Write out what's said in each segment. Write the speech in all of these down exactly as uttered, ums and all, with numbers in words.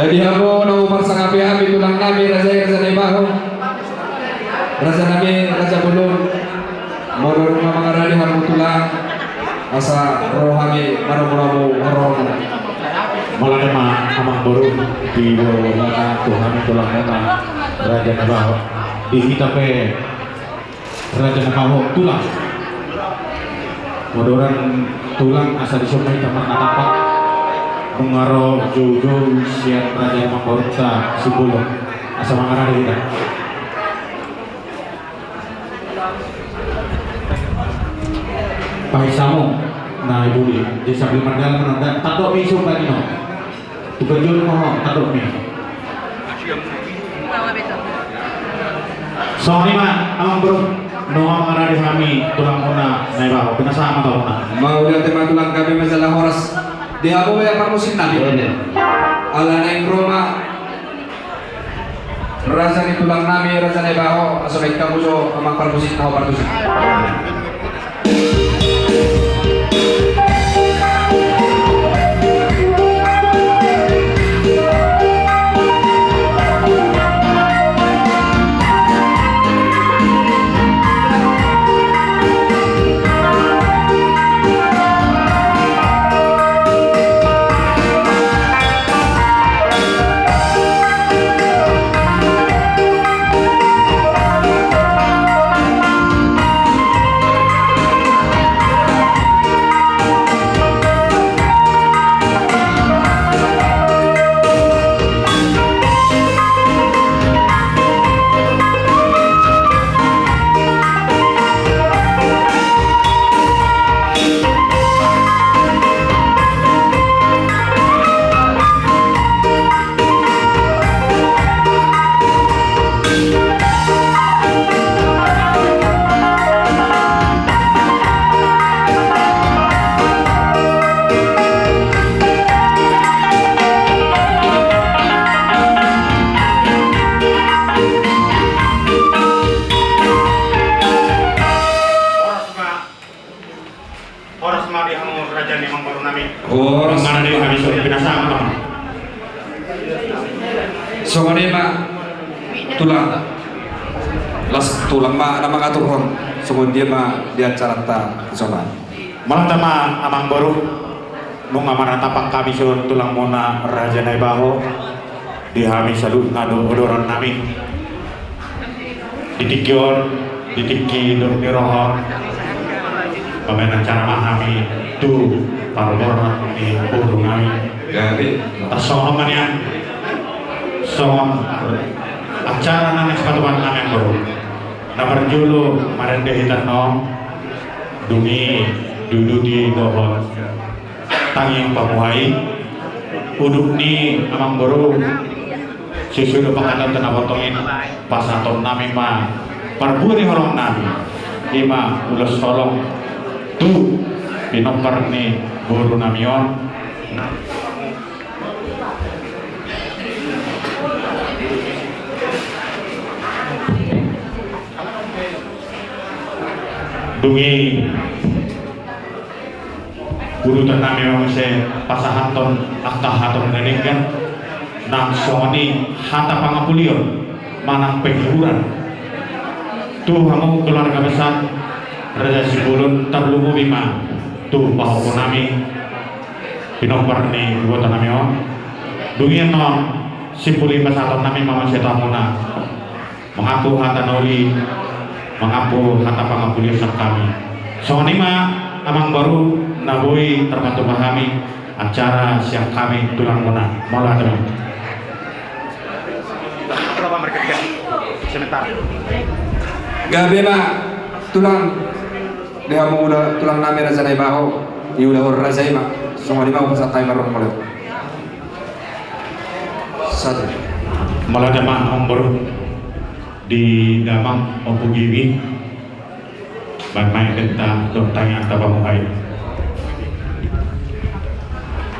Jadi hamu na huparsangapi hami tulang nami raja i, raja Naibaho, raja nami, raja bolon. Molo dung na mangarade hamu tulang, asa ro hami manomu-nomu horong. Mauliate ma amang boru, di boru muna tu hami tulang muna raja Naibaho. Di hita pe raja Naibaho tulang. Modoran tulang asa dison ma hita marnatampak. Nunga ro joujou sian raja amang borunta Simbolon. Asa mangarade hita. Paisa hamu na i budi. Jadi sambil mardalan ma on, tandok ma i sumba ni on. Tukar jolo ma ho, tandok ma i. Songon i ma amang boru, nunga mangarade hami tulang muna Naibaho, pinasahat ma taon na. Mauliate ma tulang, gabe ma jala horas. Di hamu pe parmusik nami. Ala naeng ro ma raja ni tulang nami, raja Naibaho, asa baen hamu jo amang parmusik, na ho parmusik. Horas ma di hamu raja ni amang boru nami. Horas. Mangarade hami, so pinasahat ma taon. Songon i ma tulang. Las tulang ma na mangaturhon. Songon dia ma di acaranta songon i. Mauliate ma amang boru. Nunga marnatampak hami songon tulang muna raja Naibaho. Di hami saluhutna do odoran nami. Di tingki on, di tingki dung ni roha on, pambaen acara ma hami tu parboruon ni boru nami. Jadi tarsongon on ma nian. Songon acara na naeng sipatupaon nami, amang boru. Na parjolo marende hita annon, dung i duduti dohot tangiang pamuhai. Udut ni amang boru, sesuai do pangkataion na botong i, pasahaton nami ma parbue ni holong nami, i ma ulos holong tu pinompar ni boru nami on. Dung i udutan nami ma muse pasahathon angka hata na denggan, nang songon i hata pangapulion manang penghiburan tu hamu keluarga besar Raja Simbolon, tarlumobi ma tu pahompu nami pinompar ni iboto nami on. Dung i annon simpul i pasahaton nami ma muse tu hamuna. Mangampu hata na uli, mangampu hata pangapulion sian hami. Songon i ma amang boru na boi tarpatupa hami acara sian hami tulang muna. Mauliate ma. Gabe ma tulang, di hamu uda tulang nami Raja Naibaho, di uda on raja i ma. Songon i ma hupasahat hami marrong mauliate. Satu. Mauliate ma amang boru. Di damang Ompu Gibi. Baen ma endenta dohot tangiangta pamuhai.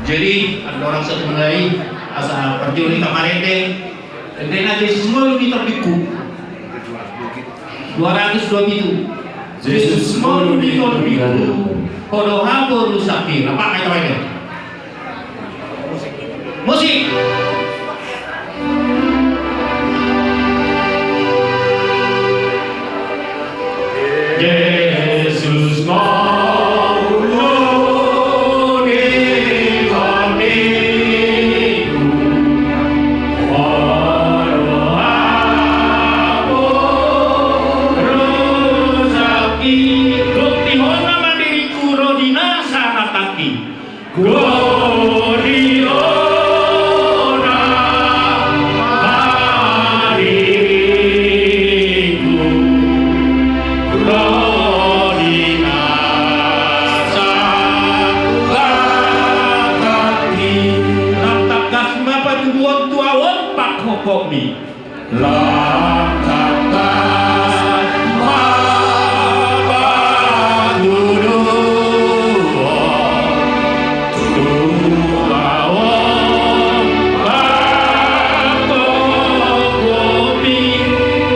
Jadi andorang saonari asa parjolo hita marende. Endena Jesus ngolu di tombingku. Dua ratus dua pitu. Jesus ngolu di tombingku. Ho do hamu boru Sapir. Apa kata ini? Musik. Jesus, mauliate ma di hu, olo aporu sangki. Bukti hona ma diriku ro di nasa na tangki. Gori ona ma diriku ro di nasa na tangki. Lam tangkas ma patuduhon tu ahu on panghophopmi. Lam tangkas ma patuduhon tu ahu on panghophopmi.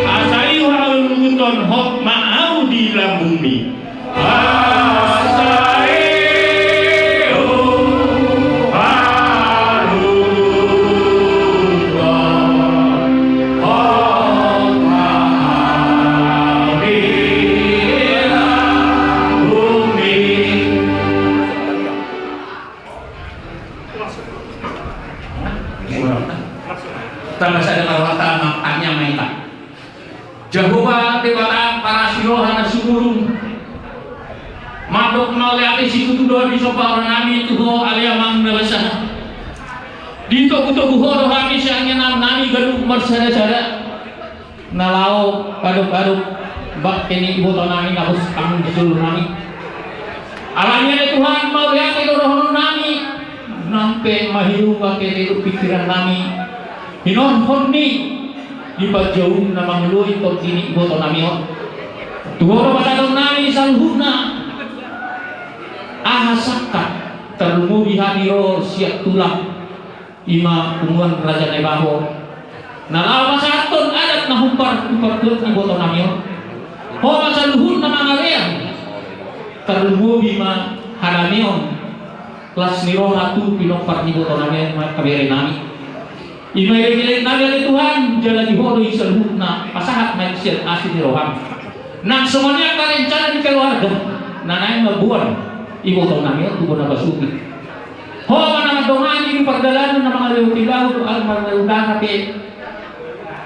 Asa i huhaluhuton hot ma ahu di lambungmi. Asa i huhaluhuton hot ma ahu di lambungmi. Tanda sadar rohanta, tanya ma hita. Jahowa Debata parasi roha na sumurung, mandok mauliate situtu do disomba rohanami tu Ho ale Amang na basa. Ditogutogu Ho do hami sian inganan nami ganup marsadasada, na laho adoptadop bangke ni ibotonami na hos tangan di jolonami. Alani i ale Tuhan, mauliate do dohononnami, nang pe mahiu bangke ni pingkirannami. Hinorhon ni di panjouon na manguloi tondi ni ibotonami on. Tu Ho do pasahatonnami saluhutna. Aha sangkap tarlumobi hami ro sian tulang, i ma punguan Raja Naibaho, na laho pasahathon adat na hombar tu partuat ni ibotonami on. Ho ma saluhutna mangalean, tarlumobi ma hadameon las ni roha tu pinompar ni ibotonami on, ma haberenami. I ma ileklek nami ale Tuhan, jala di Ho do i saluhutna, pasahat ma i sian asi ni roham. Nang songon i angka rencana ni keluarga na naeng mamboan ibotonami on tu bona pasogit. Ho ma na mandongani di pardalanan na mangalehon di laut, almar na udara pe.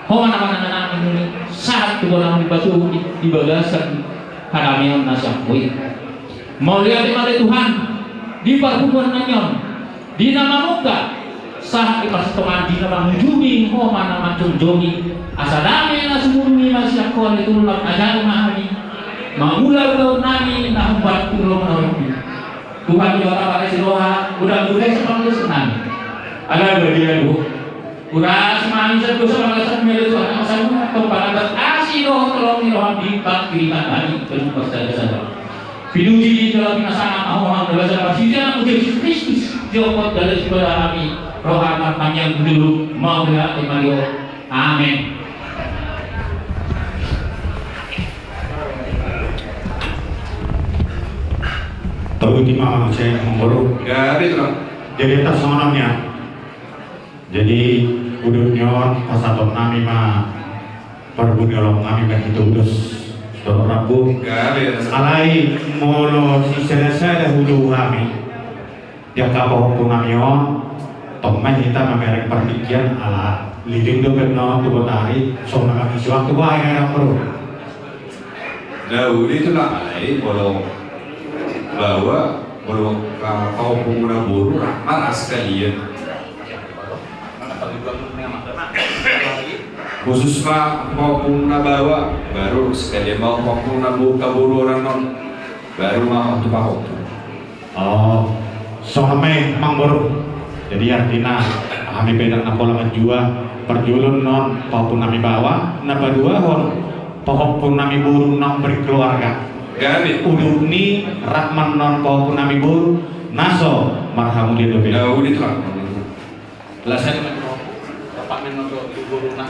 Ho ma na manangan-angan ni sahat tu bona ni pasogit di bagasan hadameon na sian Ho i. Mauliate ma ale Tuhan, di parpunguan nami on, di na mamungka sahat di parsatongan, di na mangujungi, Ho ma na manjongjonggi. Asa dame na sumurung i ma sian Ho ale Tuhan, lam ajar ma hami mangula ulaon nami na hombar tu roha nami. Tuhan Debata parasi roha, unang huras pangulahon nami. Ala badia do. Huras ma hami sian dosa, pangalasan ni ale Tuhan, asa muna tong panatas asi dohot holong ni roham di pangkiringan nami, penuh parsada-sada. Pinuji jala pinasangap ma Ho Amang na basa, marsijalan ma Jesus Kristus, jokot jala sibalah hami, roha martangiang tu jolo, mauliate ma di Ho. Amen. Tolu lima manusia yang mengurung. Gabe, Tulang. Jadi, atas nama namanya. Jadi, udut ni on, pasahaton nami ma parbue ni holong nami ma hita ulos. Tolu rambu. Gabe, Tulang. Alai, molo sisada-sada huhut hami. Di angka pahompu nami on, tong ma hita mamereng partingkian ala leleng dope on tu botari, songon na mangisi waktu, bah, ya, ya, bro. Daudi tu na alai, molo baoa, molo pa-, pahompu na boru, rap ma ra sekalian. Khusus ma pahompu na baoa, baru sekalian ma pahompu na bo-, na boru on, baru ma tu pahompu. Oh, songon i ma, Amangboru. Jadi artina, hami pe ndang na pola manjua, parjolo on pahompu nami baoa, na paduahon pahompu nami boru naung berkeluarga. Gabe. Udut ni rap ma on pahompu nami boru, na so marhamulian dope. Daudi, Tulang. Las ma tu ho, bapak meno tu boru na.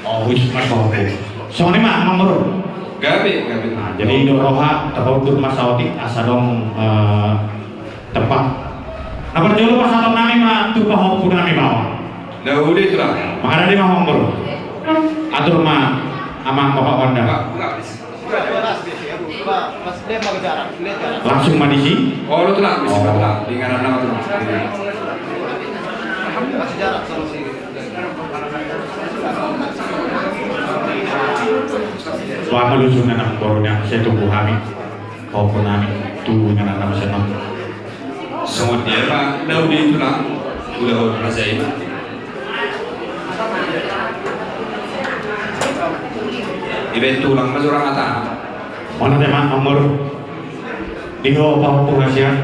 Oh, wis, mas, oke. Songon i ma, Amangboru. Gabe, gabe. Nah, jadi do roha, terhormat ma saotik, asa adong, eh, tempat. Na parjolo pasahaton nami ma tu pahompu nami baoa. Daudi, Tulang. Manghatai ma, Amangboru. Atur ma Amang, bapak Wanda. Langsung ma disi. Oh, lu tulang, bisa tulang. Di ngaran nama tulang. Wah, malusun na nang boru nian, sai tunggu hami. Pahompu nami, tu inganan nama senang. Songon dia ma, na uli tulang, uli ho raja i ma. Ibaen tulang ma jora hata. Mana tema nomor. Di ho pahompu hasian.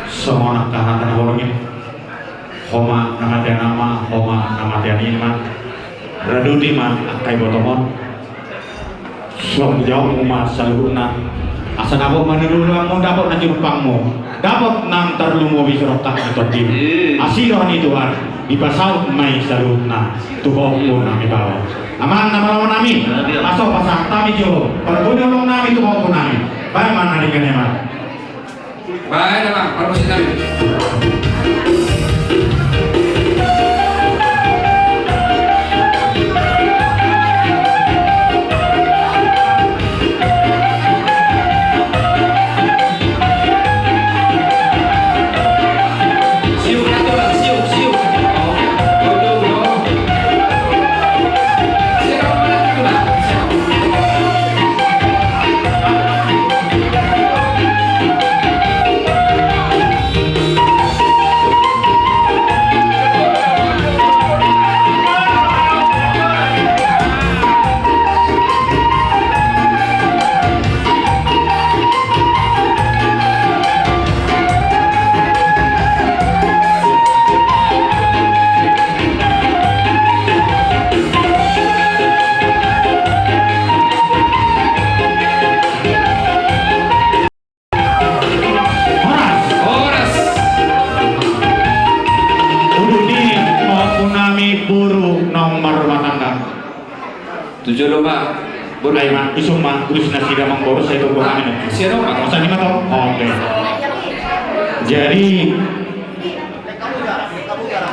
Songon angka hata na borngin. Ho ma na matean ama, ho ma na matean inang. Raduti ma angka ibotom on. Songon jawab umat saluhutna. Asa dapot ma na niluluanmu, dapot na jumpangmu, dapot nang tarlumobi surangkap na tonding. Asi roha ni Tuhan, dipasaut ma i saluhutna tu pahompu nami baoa. Amang na malo nami, asa pasahat hami jo parbue ni holong nami tu pahompu nami. Baen ma na denggan i, amang. Baen, amang, parmusik nami. Siuk, aturan, siuk, siuk. Oh, betul, oh. Horas. Horas. Ulu ni pahompu nami boru naung marrumah tangga. Tujuh lomba. Boru. Ai ma, isung ma, terus nasida amang boru, sai tunggu hami. Sian on ma. Masa ni ma to? Oke. Jadi,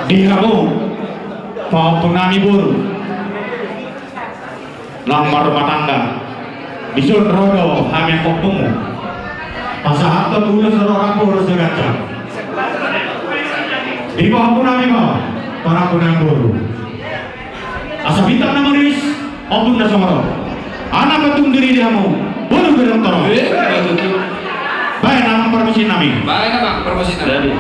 di hamu pahompu nami boru naung marrumah tangga. Dison ro do hami angka ompunmu. Pasahathon ulos ro rambu ro siganjang. Di pahompu nami ma, pahompu nami boru. Asa bintang na mariris, ombun na sumorop. Anak patung diri di hamu, boru gedong torop. Eh, betul. Baen amang parmusik nami. Baen amang parmusik nami.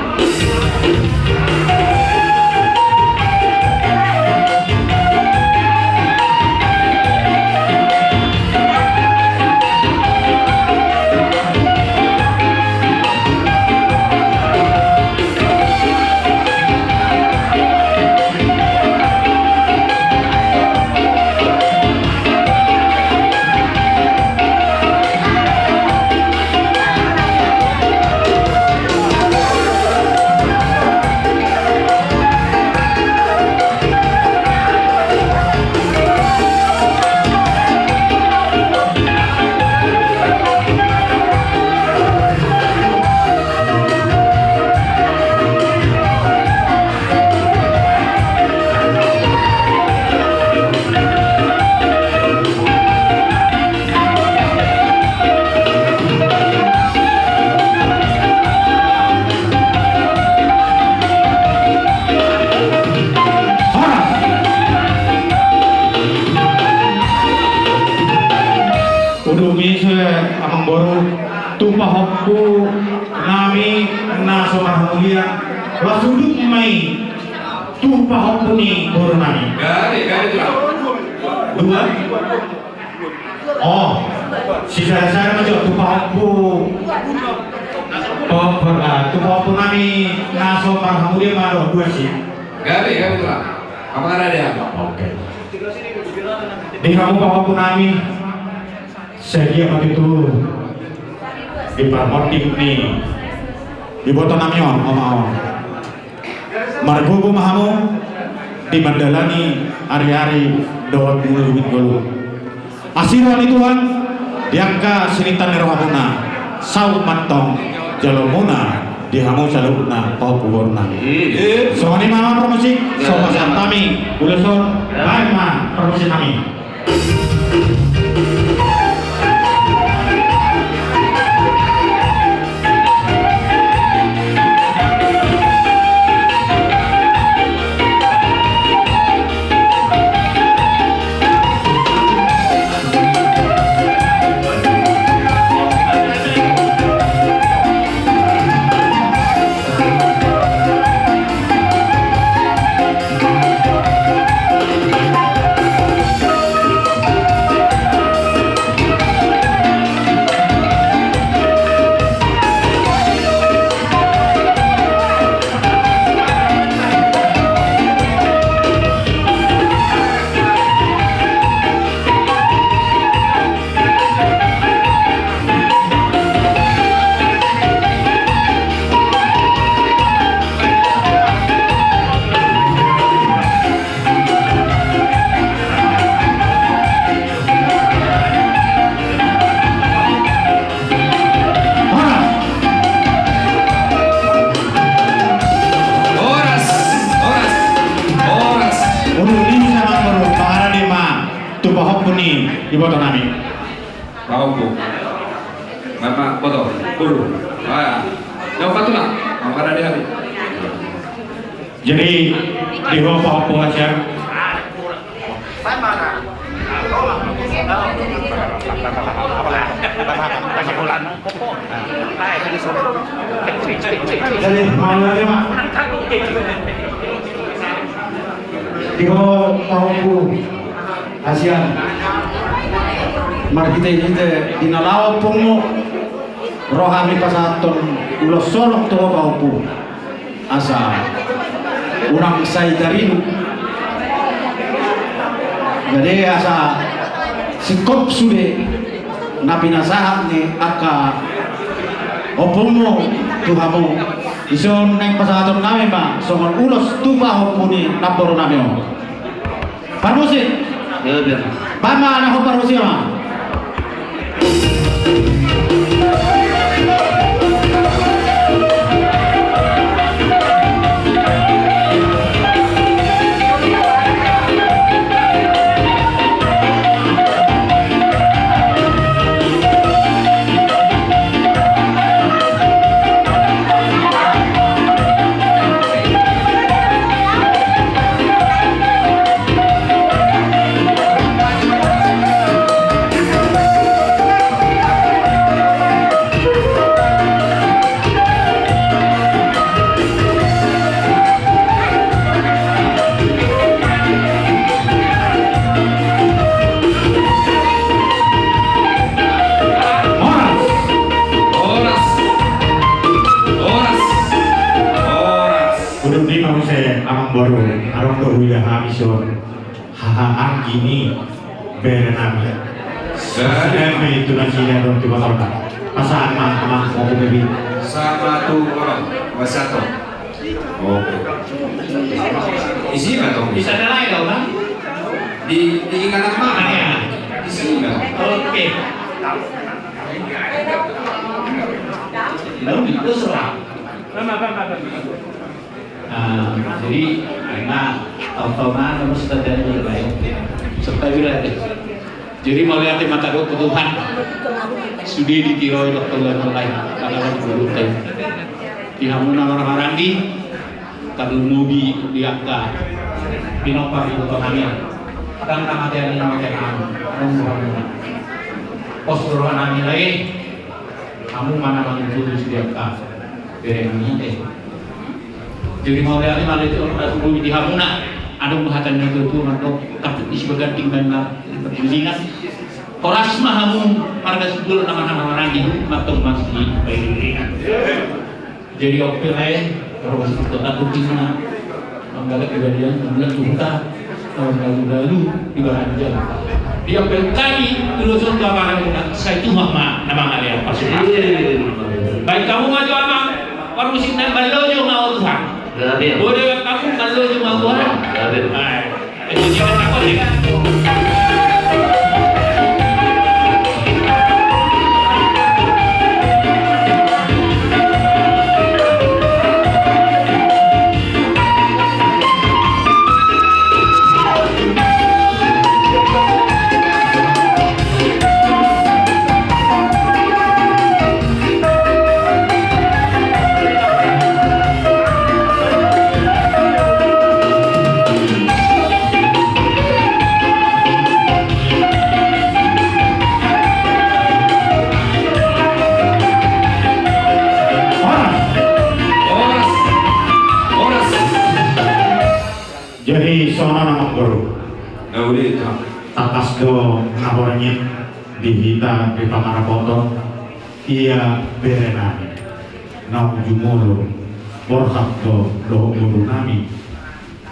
Horas. Uduti ma i, amang boru, tu pahompu nami na so marhamulian, las udut ma i tu pahompu ni boru nami. Gabe, gabe, tulang. Dua. Oh, sisada-sada ma jo tu pahompu. Pahompu, ah, tu pahompu nami na so marhamulian ma ro dua si. Gabe, gabe, tulang. Apa ada dia? Oke. Di hamu pahompu nami, sadia ma tutu di parmonding ni iboto nami on, oma on. Margogo ma hamu di mandalani ari-ari dohot ngolu-ngolu. Asi roha ni Tuhan, di angka sininta ni rohamuna, saut ma antong jaloonmuna di hamu saluhutna pahompu boru nami. Songon i ma, amang parmusik, so pasahat hami ulos on, baen ma parmusik nami. Iboto nami. Pahompu. Bapak foto. Dulu. Ah. Yang patuna. Yang pada di hati. Jadi, di ho pahompu hasian. Jadi, mauliate ma. Di ho pahompu hasian. Marhitehite di na laho ompungmu, ro hami pasahathon ulos holong tu ho pahompu. Asa unang sai tarilu. Jadi asa singkop sude na pinasahat ni angka ompungmu tu hamu. Dison naeng pasahaton nami ma songon ulos tu pahompu ni namboru nami on. Parmusik. Iya, biar. Baen ma na ho parmusik ma. Horas. Horas. Horas. Horas. Udut ni ma muse amangboru, adong do huida hami son haha anggi ni bere nami. Sa- Sedang pe itu nasi dia dong tiba kau tak. Pasahat ma amang mau bebe. Sama tu orang, wasato. Oke. Isi ma tong. Bisa ada lain dong, Bang? Di, di inganan ma. Iya. Isi ma. Oke. Lalu itu serah. Nah, jadi karena tahu-tahu mana mesti terjadi lebay. Sampai bila deh. Jadi mauliate ma tadok tu Tuhan. Sude ditiroi dohot tolai-tolai. Karena kan dulu teh. Di hamu na marhaha-maranggi. Tarlumobi di angka pinompar di kota nami. Dang na mate ani na mate hamu. Nunggu hamu. Pos roha nami lae. Hamu ma na mangurusi di angka bere nami te. Jadi mauliate ma lae tu, di hamuna. Adong hata ni natuatua mandok, tapi isi baganding main na perlindungan. Horas ma hamu marga Sibul na marhaha-maranggi, mantong masih baik. Jadi oke lae, terus itu takut cina. Manggalak kejadian bulan Tuhuta tahun lalu-lalu di Baranjang. Dia pelkani dulu sonto apa namanya, saya tuh mama nama ada apa sih? Baik kamu maju amang, parmusik na malojo ma ho Tuhan. Boleh kamu malojo ma ho Tuhan. Baik. Horas. Horas. Horas. Jadi songon on amangboru. Tangkas do na borngin di hita di pangarapoton. Ia bere nami naung jumolo borhat do dohot boru nami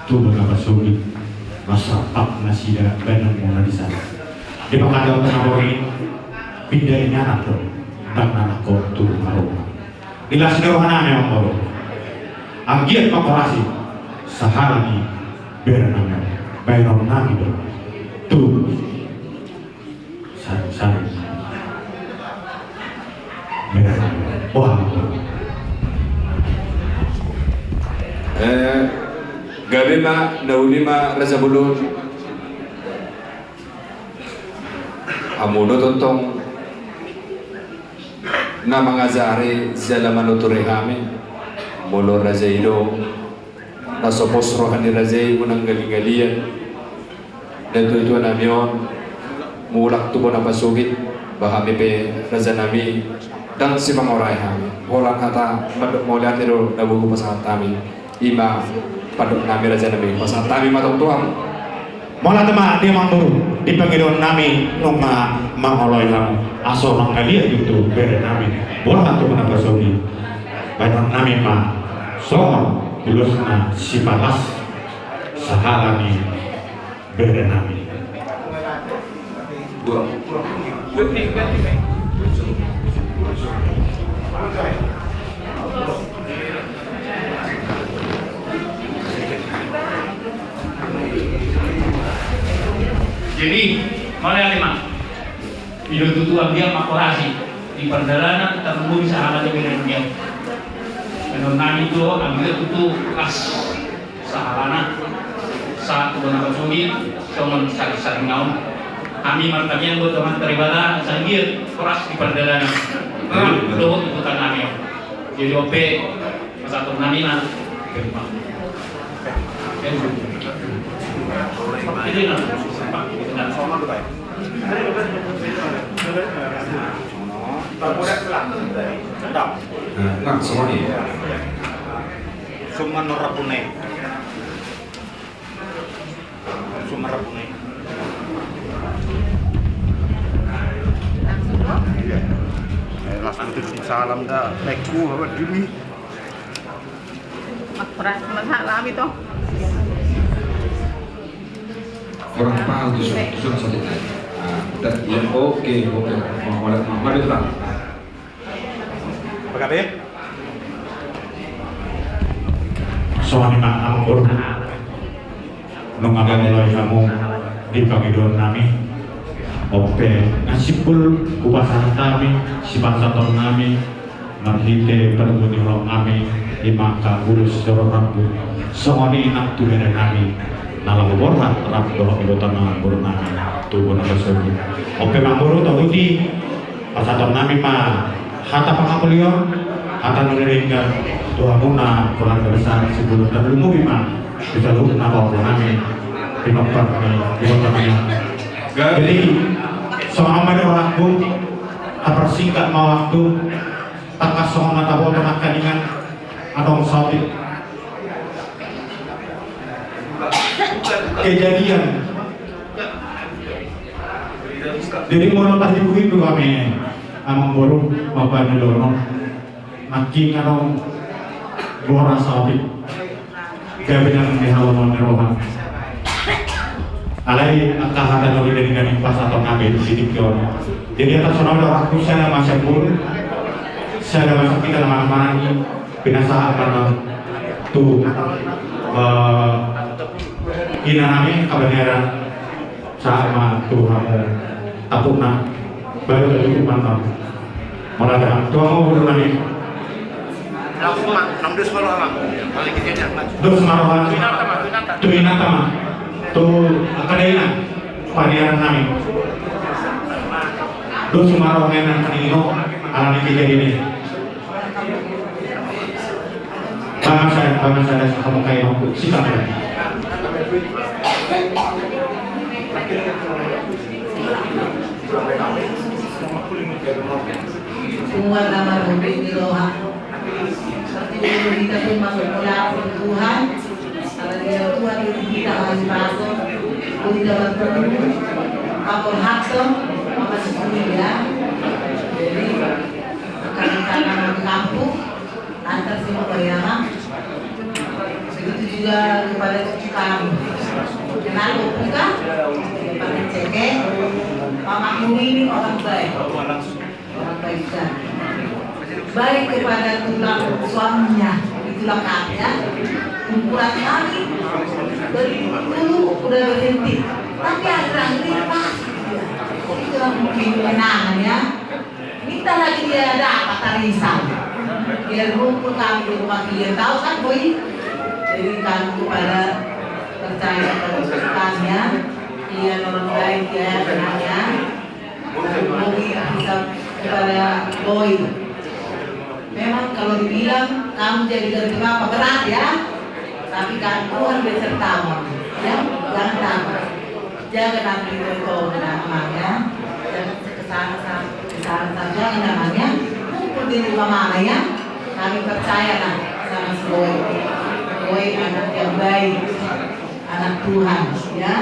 tu bona pasogit, mansarpak nasida baenonmuna di sana. Di pangkataion na borngin pinda inganan do, dang na nangkok tu rumah-rumah. Di las ni roha nami amangboru, anggiat mangkorasi sahala ni bere nami, baenon nami do tu Sari, sari. Merah. Wah. Eh, gabe ma, na uli ma, rasa bulu. Hamu do tongtong na mangajari jala manuturi hami. Molo raja i do na so pos roha ni raja i, unang galinggalian. Natuatua nami on, mulak tu bona pasogit. Ba hami pe, raja nami, ndang simangorai hami. Holan hata mandok mauliate do na boi hupasahat hami. I ma pandok nami, raja nami, pasahat hami ma tong tu hamu. Mauliate ma di amangboru, di pangidoan nami nunga mangoloi hamu, asa mangalia tutu bere nami, borhat tu bona pasogit. Baenon nami ma songon ulosna sipalas sahala ni bere nami. Jadi, mauliate ma. I do tutu anggiat ma horas i di pardalanan, tarlumobi sahala ni bere nami. Baenon nami do anggiat tutu las sahalana, sahat tu bona pasogit, songon sari-sari naung. Hami martamiang do tu Amanta Debata, asa anggiat horas di pardalanan, rap dohot huta nami on. Jadi on pe, pasahaton nami ma. Ini na. Nah, songon i. Summa norapune. Summa norapune. Langsung tutup salam da, naikku, apa, dulu. Mas, mas, salami to. Kurang paham tu, sun, sun, sun, sun. Ah, udah, ya, oke, oke. Mau, mau, mau, mau, mau, Pagabe. Songon i ma amangboru, nunga mangoloi hamu di pangidoan nami. On pe na simpul hupasahat hami, sipasahaton nami marhite panungkun ni holong nami, i ma angka ulos sitorop rambu. Songon i nang tu bere nami na laho borhat rap dohot ibotona boru nami tu bona pasogit. On pe amangboru, toguti. Pasahaton nami ma hata pangapulion, hata na denggan tu hamuna keluarga besar Sibulan, tarlumobi ma tu saluhut na paboa nami di pampar ni, di pampar ni. Jadi, songon on ma di rohangku, taparsingkat ma waktu, tangkas songon na taboto nangkaningan, adong saotik kejadian. Jadi molo tarhitung-hitung hami, amangboru, bapa ni Lono, nangkin adong boras saotik gabe nang di halomoan ni roha. Alai angka hata na uli dari nami pasahaton nami di tingki on. Jadi atas nama doaku, sada ma siambur, sada ma sakita na manang-manangi, pinasahat ma tu, eh, ina nami Kabaneran, sahat ma tu hamu tampukna, baru tadi tu mantap. Mauliate ma tu hamu boru nami. Langsung ma, nang dos ma roha, Bang. Dos ma roha. Tu inanta ma. Tu angka daina. Panearan nami. Dos ma roha nang angka daina. Alani kejadian i. Bangsa, bangsa dan kamu kayak aku. Silakan. Semua nama rohani di roha. Seperti dulu kita pun masuk ke dapur Tuhan. Karena dia Tuhan itu kita harus masuk. Kita bertemu. Apa hakto, apa sesuai ya. Jadi, karena kita nama di kampung, antar semua ya, Bang. Begitu juga kepada cucu kami. Kenal Om Puka, Pak Ceke, Mama Muni ini orang baik. Orang baik sekali. Baik kepada tulang suaminya, itulah kami ya. Ukuran kami dari dulu udah berhenti. Tapi akhir-akhir ini pas. Itulah mungkin kenangan ya. Minta lagi dia dapat arisan. Biar ngumpul kami di rumah dia. Tahu kan, Boy? Jadi kami pada percaya pada Tuhan ya. Dia orang baik ya, tenang ya. Oi. Memang kalau dibilang kamu jadi ganti bapak berat ya. Tapi kan Tuhan besertamu. Ya, jangan takut. Jaga nanti itu namanya. Jangan kesana sana, kesana sana. Jangan namanya. Kumpul di rumah mama ya. Kami percaya lah sama si Boy. Boy anak yang baik. Anak Tuhan, ya.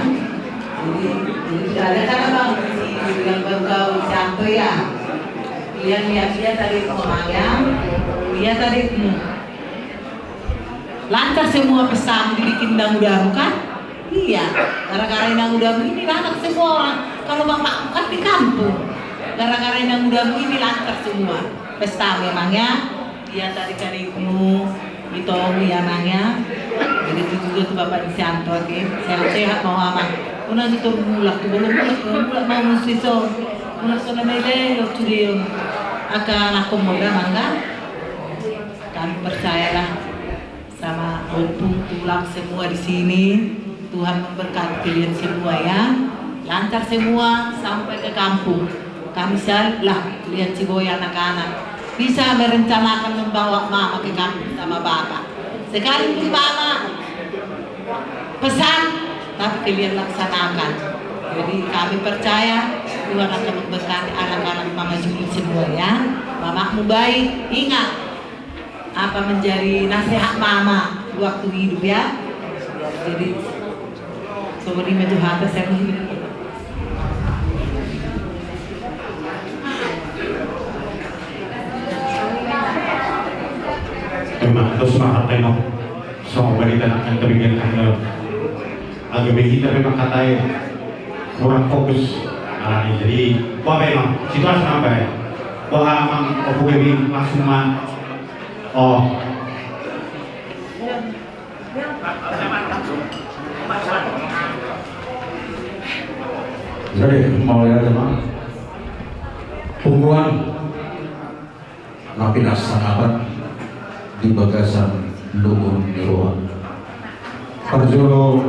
Jadi, jadi tidak ada kan abang di sini yang baru tahu siapa ya. Lihat, lihat, lihat tadi itu orang ya. Lihat tadi. Hmm. Lancar semua pesan dibikin damu-damu kan? Iya. Gara-gara yang damu-damu ini lancar semua orang. Kalau bapakku kan di kampung. Gara-gara yang damu-damu ini lancar semua. Pesta memangnya. Iya tadi karikmu. Itu ya nanya. Jadi itu juga tuh Bapak Insianto ke. Sehat-sehat mau aman. Una itu mulak tuh belum mulak, belum mulak mau musuh so. Una so na mele lo tuh dia. Aka anakku muda mangga. Kami percayalah sama Ompung Tulang semua di sini. Tuhan memberkati kalian semua ya. Lancar semua sampai ke kampung. Kami selalu lah lihat si Boy anak-anak bisa merencanakan membawa mama ke kampung sama bapak. Sekalipun mama pesan, tapi kalian laksanakan. Jadi kami percaya Tuhan akan memberkati anak-anak Mama Juli semua ya. Mamamu baik, ingat apa menjadi nasihat mama waktu hidup ya. Jadi seperti itu hata saya. Terima kasih. Songon barita na kami dengar, agak begitu memang katai kurang fokus. Jadi, wah memang situasi apa ya? Wah, emang aku bebin langsung mah. Oh. Jadi, mau ya, teman. Punguan na pinasangapan di bagasan luhut ni roha. Parjolo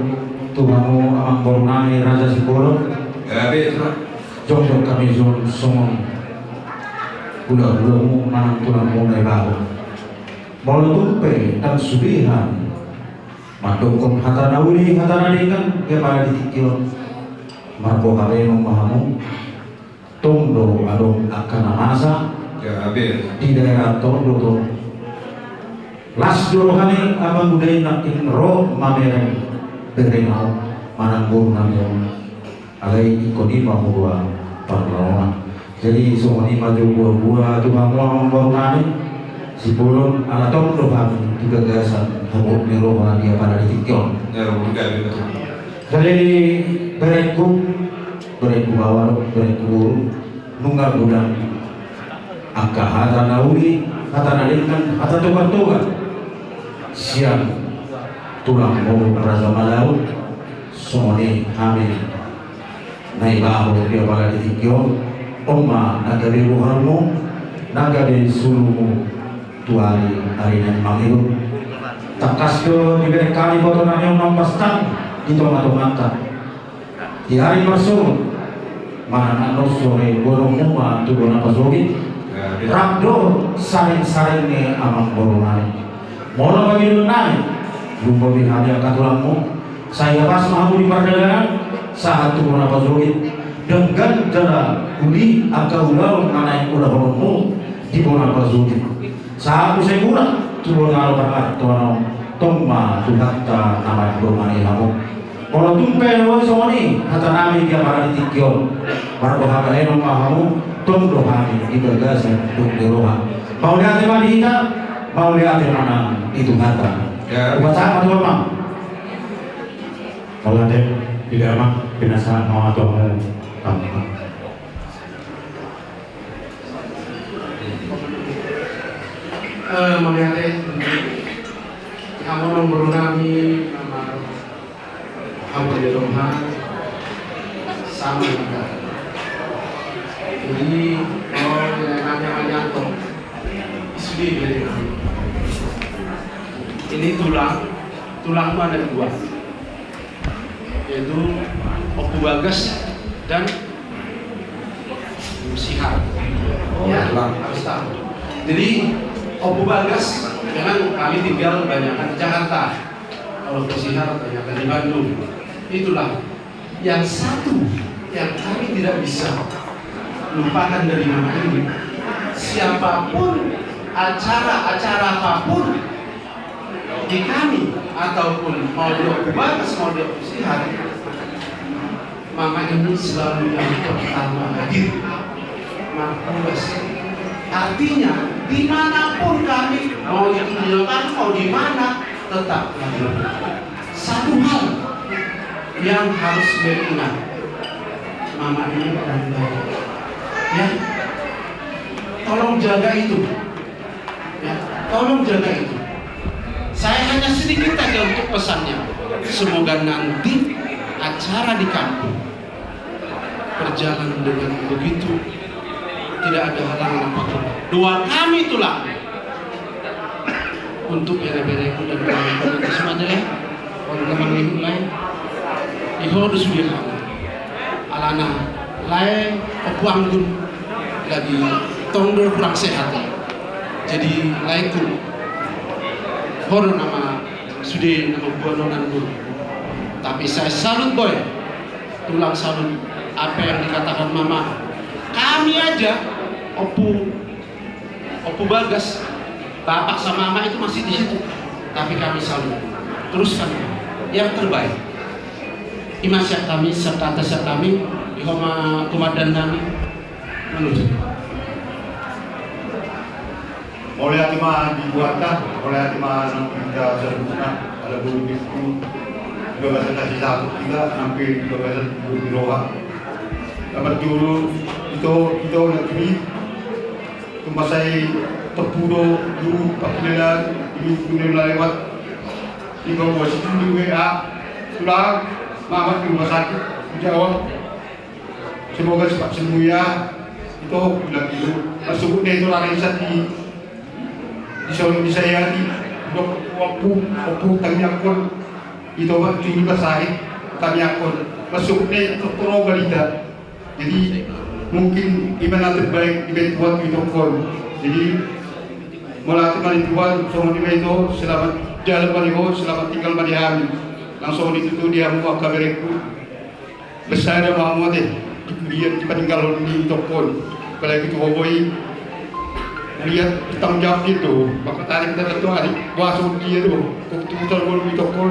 tu hamu amangboru nami Raja Simbolon. Jongjong hami songon hulahulamu manang tulangmu na i baho. Molo tung pe ndang sude hami mandokkon hata na uli hata na denggan di tingki on. Marboha be ma hamu. Tong do adong angka na masa di daerah tong do tong. Las do rohani amang uda i nangkin ro mamereng berengau manang boru nami on. Alai ingkon i ma hudua parlaona. Jadi songon i ma jo buabua tu hamu amang boru nami. Sibolon ala tong do hami di bagasan hamu ni roha di apala di tingki on. Jadi berengku, berengku bawa do, berengku boru. Nunga godang angka hata na uli, hata na denggan, hata toga-toga sian tulang boru Raja Malau. Songon i hami na i baho di apala di tingki on. On ma na gabe boharmu, na gabe sulumu tu ari ari na mangihut. Tangkas do dibereng hami boto nami on mambastang di tonga-tonganta. Di ari marsogot manang annon sore boanonmu ma tu bona pasogit. Rap do saring-saring ni amang boru nami. Molo pangidoan nami, lumobi hami angka tulangmu. Sai hapas ma hamu di pardagangan sahat tu bona pasogit. Denggan jala uli angka ulaon na naeng ulahononmu di bona pasogit. Sahat muse murah tu bona na parmartoan on. Tong ma Tuhanta na mandongani hamu. Molo tung pe boi songon i hata nami di apala di tingki on. Marboha bahenon ma hamu, tong do hami di bagasan luhut ni roha. Mauliate ma di hita, mauliate ma nang di Tuhanta. Upasahat ma tu amang. Mauliate, di damang pinasahat ma tu amang. Eh, mauliate. Hamu amang boru nami, amang, hamu di rumah, sama juga. Jadi, oh, ini namanya Anyanto. Sudah jadi. Ini tulang, tulang mana dua? Yaitu Ompu Bagas dan Sihar. Oh, ya, Bang. Harus tahu. Jadi, Ompu Bagas, memang kami tinggal banyakan di Jakarta. Kalau Ompu Sihar, banyakan di Bandung. Itulah yang satu yang kami tidak bisa lupakan dari mama ini. Siapapun acara-acara apapun di kami, ataupun mau di Ompu Bagas, mau di Ompu Sihar, mama ini selalu yang pertama hadir. Markulas. Artinya, dimanapun kami, mau itu di Jakarta, mau di mana, tetap hadir. Satu hal yang harus beliau ingat, mama ini orang baik. Ya, tolong jaga itu. Ya, tolong jaga itu. Saya hanya sedikit saja untuk pesannya. Semoga nanti acara di kampung berjalan dengan begitu, tidak ada halangan apapun. Doa kami itulah untuk bere-bereku dan kawan-kawan itu semua, ya. Orang-orang yang lain, di hodo sudah, alana lae Ompu Anggun lagi tong do kurang sehat, ya. Jadi laeku, hodo nama sude nama buanonan dulu. Tapi saya salut, Boy. Tulang salut apa yang dikatakan mama. Kami aja, Ompu, Ompu Bagas, bapak sama mama itu masih di situ. Tapi kami salut. Teruskan yang terbaik. Ima sian hami, sian hata sian hami, di homa komandan nami. Mauliate ma di Tuhanta, mauliate ma nang di hita saluhutna, ala boru ni di bagasan hasisahaton hita, nang pe di bagasan boru ni roha. Na parjolo, ito, ito na tuli, tung mansai tompu do, dulu, pakilelan, dulu, dulu na lewat. Di bawah situ di W A, tulang, mama di rumah sakit, di Jawa. Semoga cepat sembuh ya. Ito, bilang gitu. Masuk deh itu orang yang sakit. Di Solo di saya di dok Ompu, Ompu tangiangkon. Ito, Pak, cuma sakit tangiangkon. Masuk deh itu pro balita. Jadi mungkin ima na terbaik dibaen Tuhan tu itongkon. Jadi mauliate ma di Tuhan, songon i ma ito, selamat jalan ma di ho, selamat tinggal ma di hami. Nang songon i tutu di hamu angka bereku. Besa do ma hamu ate, di kuliah di paninggalhon ni itongkon. Apalagi tu ho, Boy. Lihat bertanggung jawab gitu. Maka tadi kita tentu hari, wah songon dia do. Keputusan gol di itongkon.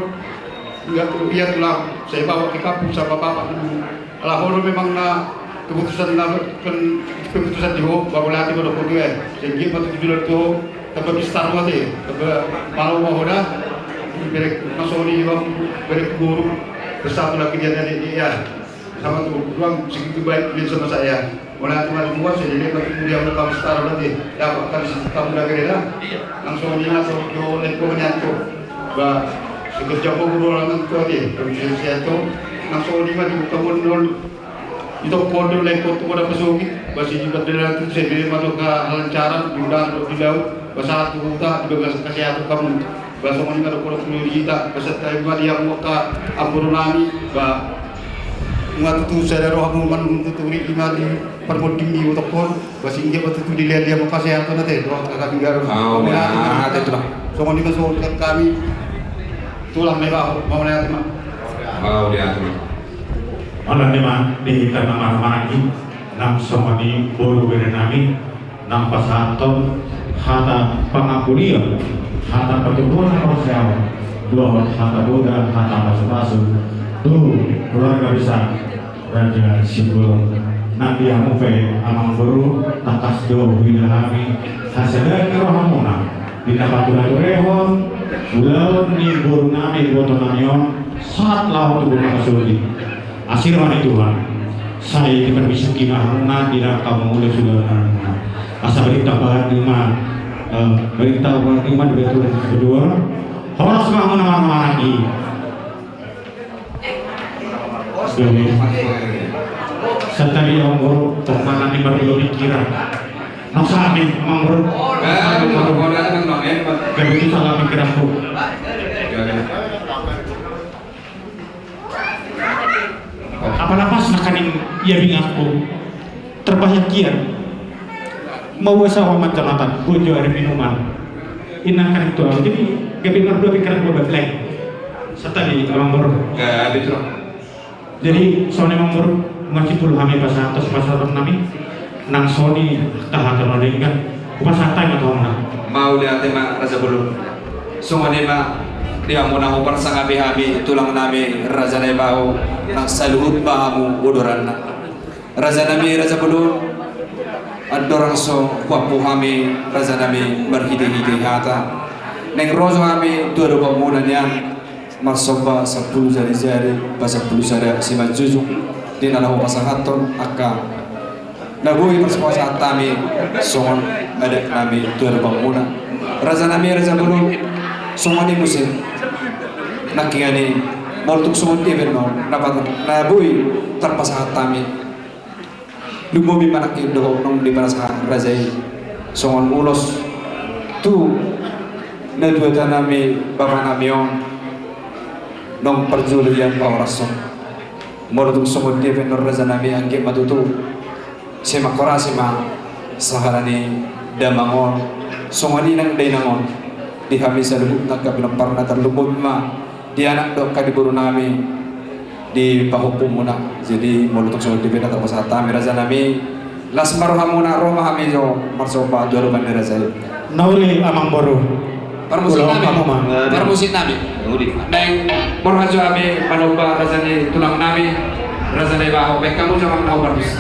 Enggak tu lihat tulang, saya bawa ke kampung sama bapak dulu. Ala ho do memang na keputusan na pen-, keputusan di ho, ba mauliate ma dohot ho do, eh. Jadi dia patut jujur tu ho, tamba pistar ma ate, tamba malo ma ho da. Berek masoni ma, berek guru, bersatu lagi dia tadi dia. Sama tu ruang segitu baik dia sama saya. Mauliate ma di ho, saya jadi patut dia ma tamba pistar ma ate. Ya, Pak, kami sih tamba lagi da. Nang songon i ma songon i, jo, lengko menyanto. Ba, sekerja ko guru langan tu ate, kami sih sehat tu. Nang songon i ma di buka mondol. Itongkon do lengkon tu mona pasogit, ba sijumpa dalan tu sebe ma do kelancaran, di udara do di laut, ba sahat tu huta, di bagasan kesehatan hamu. Ba songon i ma do pola punya di hita, ba santabi ma di hamu angka amboru nami, ba nunga tutu sada roha hamu manuturi ima di parmonding ni itongkon, ba singge ma tutu dilehon di hamu angka kesehatan ate, dohot angka gabe garu. Au, mauliate tulang. Songon i ma songon hami, tulang na iba, mauliate ma. Mauliate ma. Alani ma di hita na marhahamaranggi, nang songon i boru bere nami, nang pasahathon hata pangampuon, hata patuduhon haporseaon, dohot hata boda, hata pasupasu tu keluarga besar Raja Simbolon. Nang di hamu pe amangboru, tangkas do huida hami hasadaon ni rohamuna di na paturaturehon ulaon ni boru nami, boto nami on, sahat laho tu bona pasogit. Asi roha ni Tuhan, sai diparmiskin ma hamuna di na hamu mangula suda hamuna. Asa barita bahat ni ma, eh, barita bahat ni ma di batu kedua. Horas ma hamuna marhahamaranggi. Jadi, santabi amangboru, tongkanan ni marduo pikiran. Nang sahat ni amangboru. Gabe tu salah pikiranku. Apala pas nangkaning ia bingatku. Terbayang kian. Mau usaha amat jamatan, bojo ari minuman. Inang kan itu, jadi gabe nomor dua pikiran gua beblank. Sata di nomor. Gabe tu. Jadi songon i ma mur, masih puluh hami pasahat, pasahat nami. Nang songon i, tahan terlalu kan. Pasahat ma tu hami. Mauliate ma Raja Bolon. Songon i ma di hamu na huparsangapi hami tulang nami Raja Naibaho, nang saluhut ma hamu uduranna. Raja nami Raja Bolon, andorang so huampu hami Raja nami marhite-hite hata, naeng ro jo hami tu adopanmuna nian, marsomba sampulu jari-jari, pasampulu sada simanjujung, di na laho pasahathon angka na boi pasahat hami songon adat nami tu adopanmuna. Raja nami Raja Bolon, songon i muse. Nangkiningan i, molo tung songon dia pe annon na boi tarpasahat hami, lumobi ma nangkin dohot naung dipanasahat raja i songon ulos tu natuatuanami, bapanami on, naung parjolo ia pahorason. Molo tung songon dia pe annon raja nami, anggiat ma tutu sai manghorasi ma sahala ni damang on, songon i nang dainang on, di hami saluhutna angka pinomparna, tarlumobi ma di anak dohot angka di boru nami di pahompumuna. Jadi molo tung songon dia pe na tarpasahat hami raja nami, las ma rohamuna, ro ma hami jo marsomba tu adopan ni raja i. Nauli amang boru. Parmusik nami. Parmusik nami. Naeng borhat jo hami manomba raja ni tulang nami, Raja Naibaho, baen hamu jo amang na parmusik.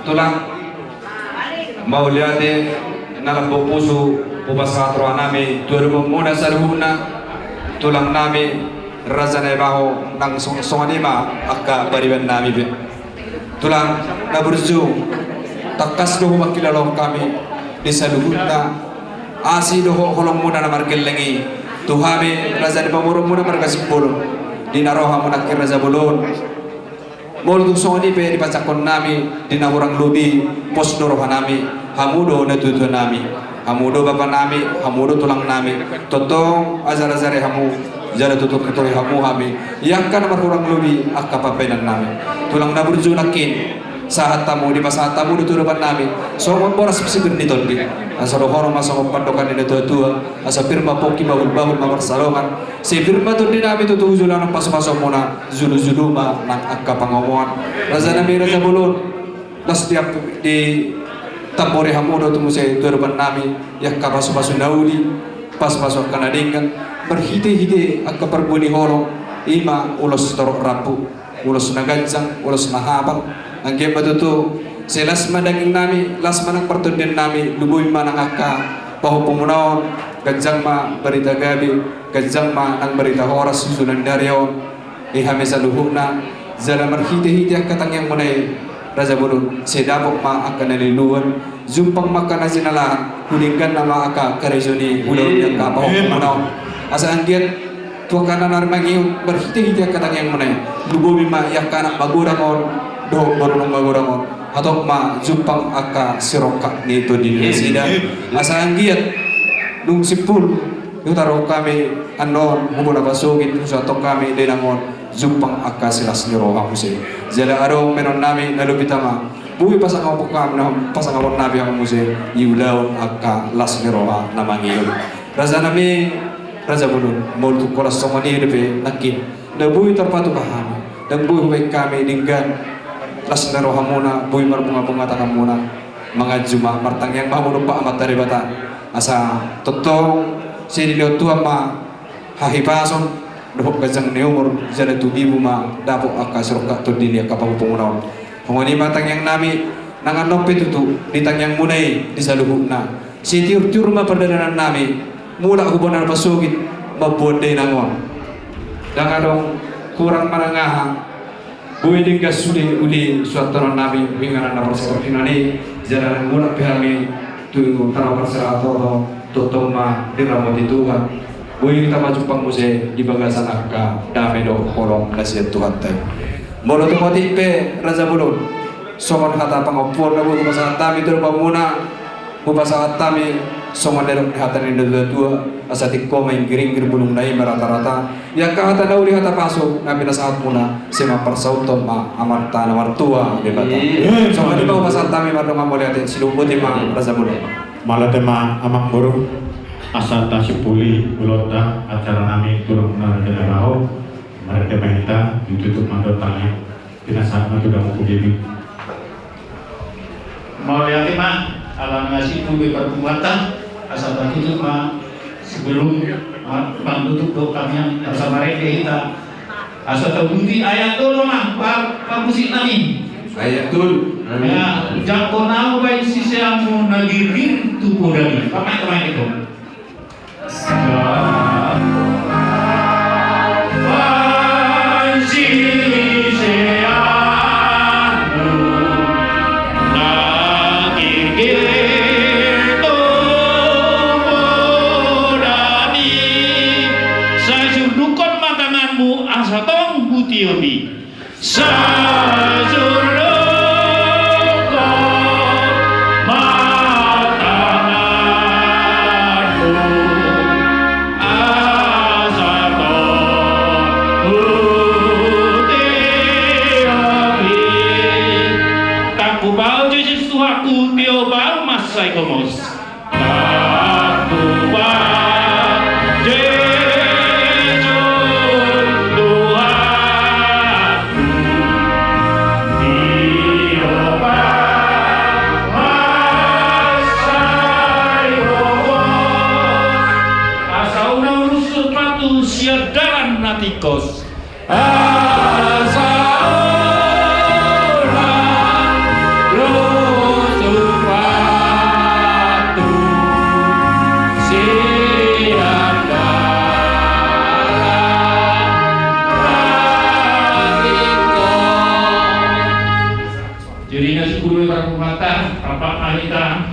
Tulang, mauliate na lambok pusu hupasahat rohanami tu adopanmuna saluhutna, tulangnami Raja Naibaho, nang song-, songon i ma angka paribannami pe. Tulang na burju, tangkas do humangkilala hami di saluhutna asi dohot holongmuna na margelleng i tu hami raja ni pamoruonmuna marga Simbolon, di na ro hamu nangkin raja bolon. Molo tung songon i pe dipasahatonnami, di na hurang lobi, pos do rohanami, hamu do natuatuanami, hamu do bapanami, hamu do tulangnami, tongtong ajar-ajari hamu, jala tutu-tuturi hamu hami, i angka na marhurang lobi angka pambahenannami. Tulang na burju nangkin, sahat hamu, dipasahat hamu do tu adopannami songon boras sipir ni tondi. Asa dohonon ma songon pandohan ni natuatua, asa pir ma pongki, bahul-bahul ma marsalongan, sai pir ma tondinami tutu tu joloan on pasu-pasumuna, jolo-jolo ma nang angka pangomoan. Rajanami raja bolon, las di, ditambori hamu do tu muse tu adopannami i angka pasu-pasu na uli, pasu-pasu angka na denggan, marhite-hite angka parbue ni holong, i ma ulos torop rambu, ulos na ganjang, ulos na hapal. Anggiat ma tutu, sai las ma dangingnami, las ma nang partondiannami, lumobi ma nang angka pahompumuna on, ganjang ma barita gabe, ganjang ma nang barita horas tu joloan ni ari on. I hami saluhutna, jala marhite-hite angka tangiangmuna i, raja bolon, sai dapot ma angka na niluluan, jumpang ma angka na jinalahan, hudengganna ma angka karejo ni ulaon ni angka pahompumuna on. Asa anggiat tu angka na naeng mangihut, marhite-hite angka tangiangmuna i, lumobi ma i angka anak magodang on dohot boru na magodang on, hatop ma jumpang angka sirongkap ni tondi ni nasida. Asa anggiat dung simpul di huta rohangkami annon, hubo na pasogit, husuanhon hami dainang on, jumpang angka silas ni roha muse. Jala adong bahenonnami na lobi tama, boi pasangapon hamu, pasangaponnami hamu muse, i ulaon angka las ni roha na mangihut. Rajanami raja bolon, molo tung holan songon i dope nangkin, ndang boi tarpatupa hami, ndang boi hubahen hami denggan las ni rohamuna, boi marbunga-bunga tanganmuna. Manganju ma, martangiang ma hamu dompak Amanta Debata, asa tongtong sai dilehon Tuhan ma hahipason dohot ganjang ni umur, jala tumibu ma dapot angka sirongkap tondi ni angka pahompumuna on. Songon i ma tangiangnami, nang annon pe tutu di tangiangmuna i di saluhutna, sai tiur-tiur ma pardalanannami, mulak hubo na pasogit, mamboan dainang on. Ndang adong hurang manang aha, boi denggan sude uli suanhononnami, inganan na parsatongkinan i, jala nang mulak pe hami tu tano parserahan on, tongtong ma diramoti Tuhan. Boi hita ma jumpang muse di bagasan angka dame dohot holong na sian Tuhanta i. Molo tung otik pe raja bolon, songon hata pangompuon na boi hupasahat hami tu adopannami, hupasahat hami songon didok ni hata ni natuatua, asa tingko ma inggiringgir bulungna i marata-rata. I angka hata na uli, hata pasu na pinasahatmuna, sai mamparsaut ma Amanta na martua Debata. Songon i ma hupasahat hami, mardongan mauliate, sidung boti ma raja bolon. Mauliate ma amang boru, asa tasimpuli ulaonta acaranami tu adopannami raja na ro. Marende ma hita, ditutup ma dohot tangiang. Pinasahat ma tu damang pogedi. Mauliate ma, ala nunga simpul be parbungaanta, asa tatutup ma, sebelum ma-, manutup dohot tangiang, asa marende hita, asa tauduti ayat tolu ma, pa-, parmusiknami. Ayat tolu. Ya, jangkon ahu bahen siseanmu na girgir tu podami. Pamain-pamain itu. Sai sundukkon ma tanganmu asa tong hutiop i. Sai sundukkon ma tanganmu asa tong hutiop i. Tangkup ahu Jesus Tuhanku, tiop ahu mansai gomos. Tangkup ahu Jesus Tuhanku, tiop ahu mansai gomos. Asa unang urushon patut sian dalan na tingkos. Asa unang Tuhanta, rap ma hita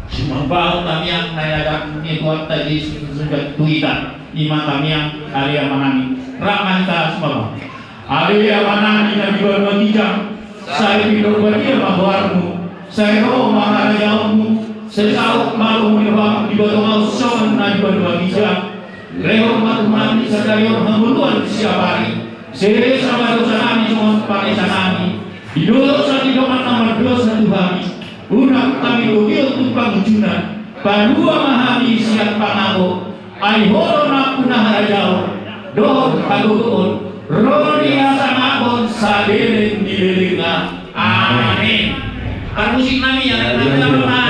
sumambahon tamiang na iadap ni Tuhanta Jesus tu hita, i ma tamiang ari Amanami. Rap ma hita sumambahon. Ale Amanami na di banua ginjang, sai pinarbadia ma goarmu, sai ro ma harajaonmu, sai saut ma lomo ni roham di tonga songon na di banua ginjang. Lehon ma tu hami sadari on hangoluan siapari, sesa ma dosanami songon panesanami di dosa ni dongan na mardosa tu hami. Unang hami togihon tu pangunjunan, palua ma hami sian pangago. Ai Ho do nampuna harajaon dohot hagogoon, ro di hasangapon saleleng ni lelengna. Amin. Parmusik nami, ya, ya, ya,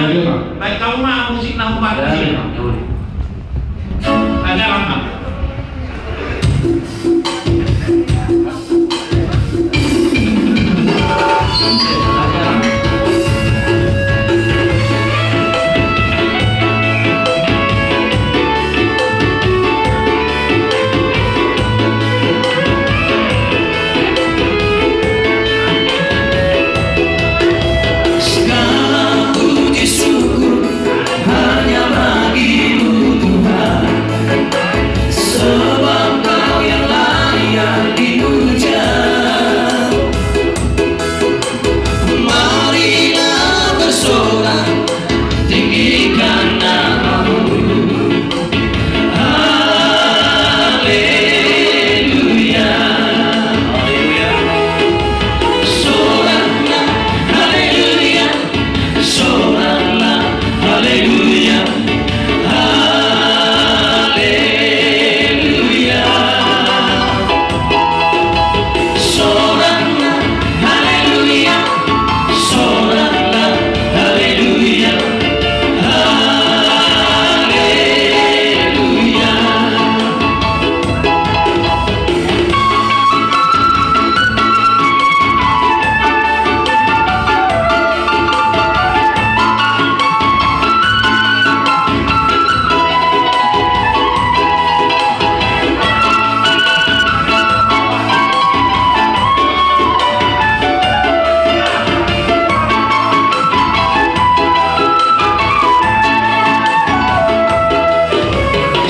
ya. Baik, kamu mah musik nami, Pak. Ya, ya. Ajaran, Pak. Segala puji syukur hanya bagi-Mu, Tuhan, sebab Kau yang layak dipuja. Marilah bersorak, tinggikan nama-Mu. Haleluya. Soraklah, haleluya. Soraklah, haleluya. Haleluya. Soraklah, haleluya. Soraklah, haleluya. Haleluya.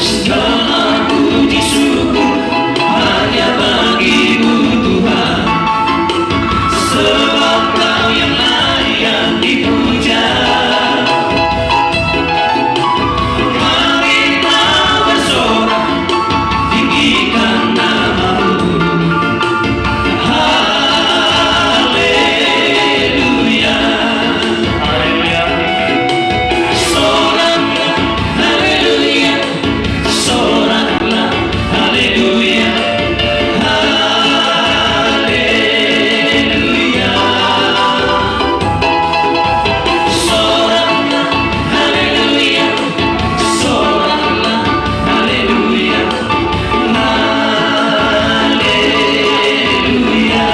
Segala puji syukur hanya bagi-Mu, Tuhan, sebab Kau yang layak dipuja. Kami mau bersorak, tinggikan nama-Mu. Haleluya. Haleluya. Soraklah, haleluya. Soraklah, haleluya. Haleluya. Soraklah, haleluya. Soraklah, haleluya. Haleluya.